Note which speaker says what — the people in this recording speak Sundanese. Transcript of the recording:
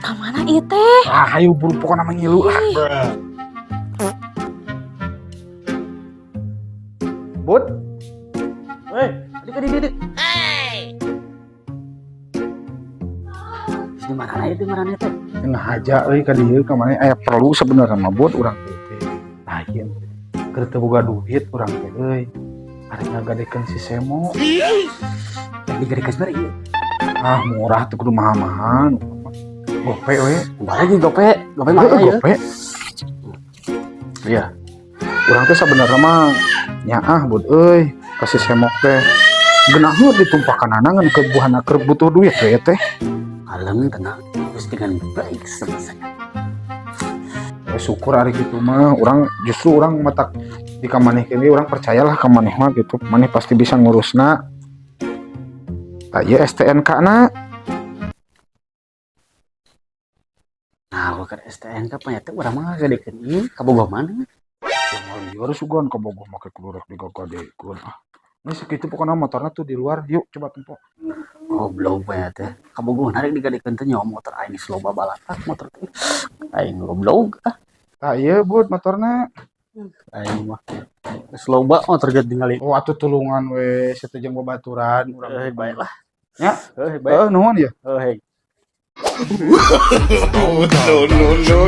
Speaker 1: Ka mana ieu teh?
Speaker 2: Ah, ayo buru, pokokna mah ngilu lah. Bud.
Speaker 3: Hei, adik, adik, adik. Di mana itu, mana teh?
Speaker 2: Nah aja euy ka dieu, ka mana aya perlu sebenarnya mah, Bud, urang teh teh. Lain keur teu boga duit urang teh euy. Arek ngagadekeun si Semo.
Speaker 3: Digadekeun sabaraha ieu?
Speaker 2: Ah, murah tuh, kudu mahal-mahal. Gope we.
Speaker 3: Lagi gope, gope mah
Speaker 2: Heeh,
Speaker 3: ya.
Speaker 2: Gope. Iya. Urang teh sebenarnya mah nyaah, Bud euy, ka si Semok teh. Geunah ditumpakan ngan kebuhana keur butuh duit we teh.
Speaker 3: Kalem, tenang. Terus dengan baik selesai.
Speaker 2: Eh, syukur ari gitu mah. Urang justru urang matak di ka maneh kene, urang percayalah ka maneh mah gitu. Maneh pasti bisa ngurusna. Tah, ieu STNK na.
Speaker 3: Nah, bukan STNK apa ya teh, urang mah ngagadekeun ieu kabogoh mana?
Speaker 2: Moal lieur sugan kabogoh make kudu rek digagadekeun ah. Ini segitu pokoknya, motornya tuh di luar. Yuk, coba tempo.
Speaker 3: Goblok ya teh. Kabogoh narik digadekeun teh nyawa motor aing geus loba balatak motor teh. Aing goblok ah.
Speaker 2: Tah, ieu, Bud, motorna.
Speaker 3: Aing mah geus loba motor ge tingali.
Speaker 2: Oh, atuh tulungan we situ jeung babaturan urang.
Speaker 3: Eh, baik lah.
Speaker 2: Ya.
Speaker 3: Eh, baik.
Speaker 2: Eh, nuhun ya.
Speaker 3: Eh,
Speaker 4: No, no, no, no.